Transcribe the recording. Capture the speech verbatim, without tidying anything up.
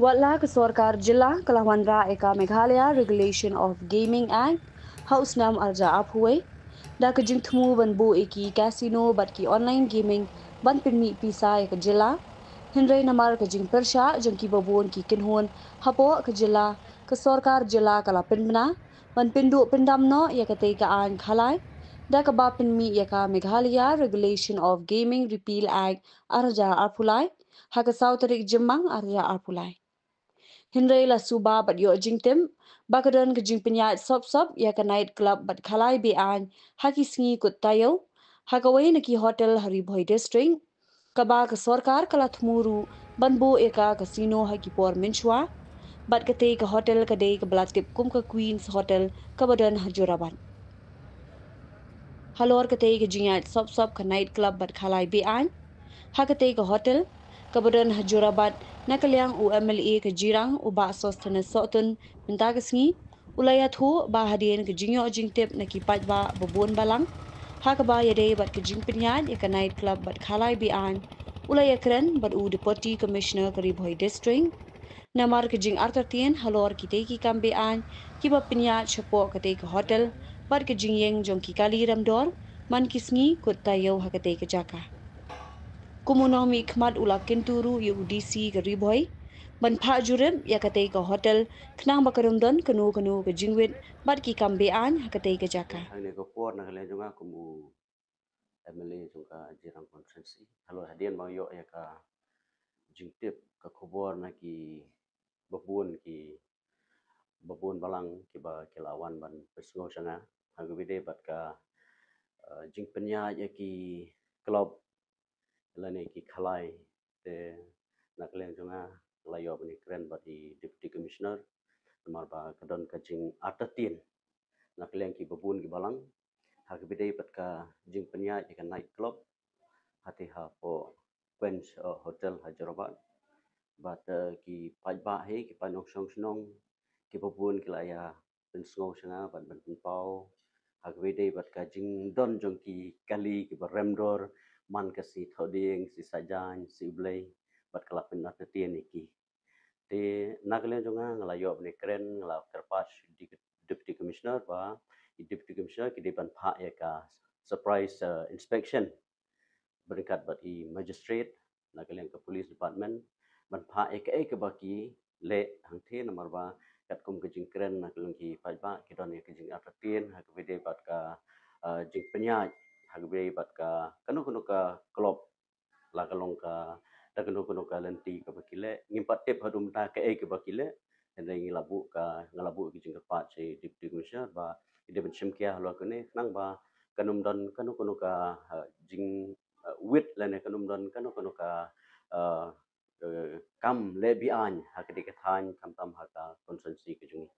Watla ka sorkar jylla ka la wanrah ïa ka Meghalaya Regulation of Gaming Act ha u snem arhajar arphew wei da ka jingthmu ban buh ïa ki casino bad ki online gaming ban pynmih pisa ïa ka jylla. Hynrei namar ka jingpyrshah jong ki babun ki kynhun hapoh ka jylla, ka sorkar jylla ka la pynbna ban pynduh pyndam noh ïa katei ka aiñ khalai da kaba pynmih ïa ka Meghalaya Regulation of Gaming Repeal Act arhajar arphew lai ha ka saw tarik Jymmang arhajar arphew lai. Hynrei la suba bad ïoh jingtip ba ka don ka jingpynïaid sop sop ïa ka night club bad khalai be-aiñ ha ki sngi kut taïew ha kawei na ki hotel ha Ri Bhoi District, kaba ka sorkar ka la thmu ruh ban buh ïa ka casino ha ki por mynshuwa. Bad katei ka hotel ka dei kaba la tip kum ka Queen's Hotel kaba don ha Jorabat. Halor katei ka jingïaid sop sop ka night club bad khalai be-aiñ ha katei ka hotel kaba don ha Jorabat, na ka liang u M L A ka Jirang u Bah Sosthenes Sohtun mynta ka sngi u la ïathuh ba hadien ka jingïoh jingtip na ki paidbah babun balang ha kaba ïadei bad ka jingpynïaid ïa ka night club bad khalai be-aiñ, u la ïakren bad u Deputy Commissioner ka Ri Bhoi District namar ka jingartatien halor kitei ki kam be-aiñ kiba pynïaid shapoh katei ka hotel bad ka jingïeng jong ki kali remdor man ki sngi kut taïew ha katei ka jaka. Kum u nongmihkhmat u la kyntu ruh ïa u D C ka Ri Bhoi ban phah jurip ïa katei ka hotel khnang ba kan ym don kano kano ka jingwit bad ki kam be-aiñ ha katei ka jaka. Hangne ka por na ka liang jong nga kum u M L A jong ka Jirang Constituency, halor hadien ba nga ïoh ïa ka jingtip ka khubor na ki babun ki babun balang kiba ki la wan ban pynsngew sha nga ha kaba ïadei bad ka, eh, jingpynïaid ïa ki club lane ki khalai. Te na ka liang jong nga la ïoh ban ïakren bad i Deputy Commissioner namar ba ka don ka jingartatien na ka liang ki babun ki balang ha kaba ïadei bad ka jingpynïaid ïa ka night club hate hapoh Queen's, eh, Hotel ha Jorabat. Bad, eh, ki paidbah hi, ki paid nongshong shnong, ki babun ki la ïa pynsngew sha nga bad ban pynpaw ha kaba ïadei bad ka jingdon jong ki kali kiba remdor man ka sngi Thohdieng, sngi Saitjaiñ, sngi U Blei, bad ka la pynartatien ïa ki. Te na ka liang jong nga, nga la ïoh ban ïakren, nga la kyrpad sha i Deputy Commissioner ba i Deputy Commissioner ki dei ban phah ïa ka surprise, eh, inspection ryngkat bad i magistrate na ka liang ka police department ban phah ïa kaei kaba ki leh hangtei namar ba katkum ka jingkren na ka liang ki paidbah ki don ïa ka jingartatien ha kaba ïadei bad ka, eh, jingpynïaid ha kaba ïadei bad ka kano kano ka club la ka long ka da kano kano ka lynti kaba ki leh. Ngim pat tip haduh mynta kaei kaba ki leh. Hynrei ngi la buh ka, nga la buh ka jingkyrpad sha i Deputy Commissioner ba i dei ban shim khia halor kane khnang ba kan ym don kano kano ka, eh, jing, eh, wit lane kan ym don kano kano ka, eh, eh, kam leh be-aiñ ha katei ka thaiñ khamtam ha ka constituency ka jong ngi.